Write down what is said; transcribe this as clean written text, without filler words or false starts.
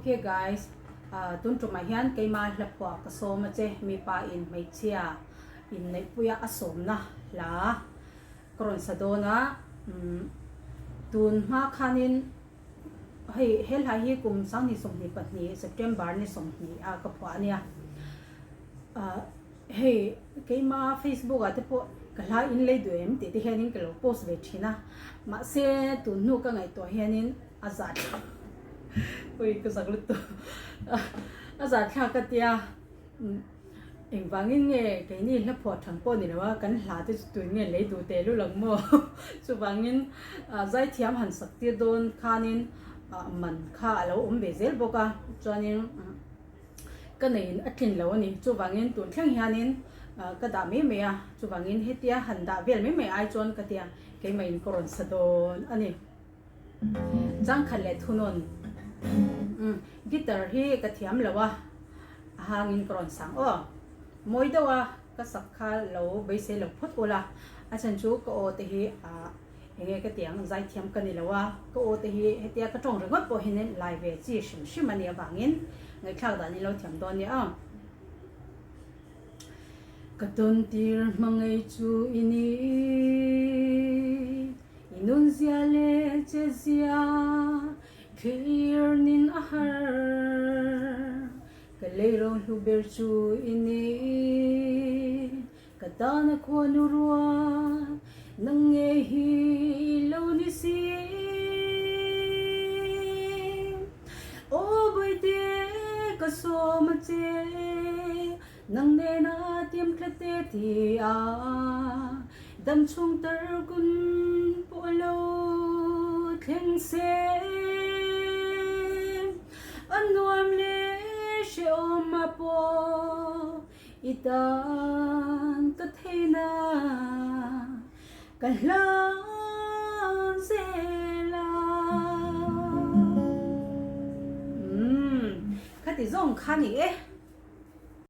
Ok guys, tun tumah hian keima hla phuah ka sawm a che, mipa in hmeichhia inneihpuia a sawmna hla ka rawn sa dawn a, tun hma khanin hei he hla hi kum 2022 September ni 20 a ka phuah a nia. Hei keima Facebook ah te pawh ka hla in lei duh em tih te hianin ka lo post ve thin a, mahse tun hnu ka ngaihtuah hianin a zah thlak ui ka zak lutuk a zah thlak ka tia engvangin nge keini hla phuah thang pawh ni lo a kan hla te chu tuin nge lei duh teh lul ang maw chuvangin zaithiam han sak tir dawn khanin man kha a lo awm ve zel bawk a chuanin. Ka neiin a tlin lo a ni. Chuvangin tun thleng hianin ka dah mai mai a, chuvangin hetia han dah vel mai mai ai chuan ka tia keimahin ka rawn sa dawn a ni. Changkhat leh thunawn guitar hi ka thiam lo a, a hangin ka rawn sang aw. Mawi deuh a ka sak kha lo beisei lo phawt ula, a chhan chu ka aw te hi ah. Enge ka ti ang, zaithiam ka ni lo a, ka aw te hi hetia ka tawng ringawt pawh hian lai ve chi hrim hrim a nih avangin ngaihthlak dan in lo thiam dawn nia. Ka tawn tir hmangei chu i ni, i nun zia leh che zia thlir nin a har, ka leiro hlu ber chu i ni. Ka tana khuanu rua nang ngei hi i lo ni si. Aw Bawihte ka sawm a che, nang nena tiam tla te ti a, dam chhung tar kun pawh lo thleng se. A nuam leh hrehawm a pawh I tan ka theihna ka hlan zel a. Umm, khati zawng kha ni e.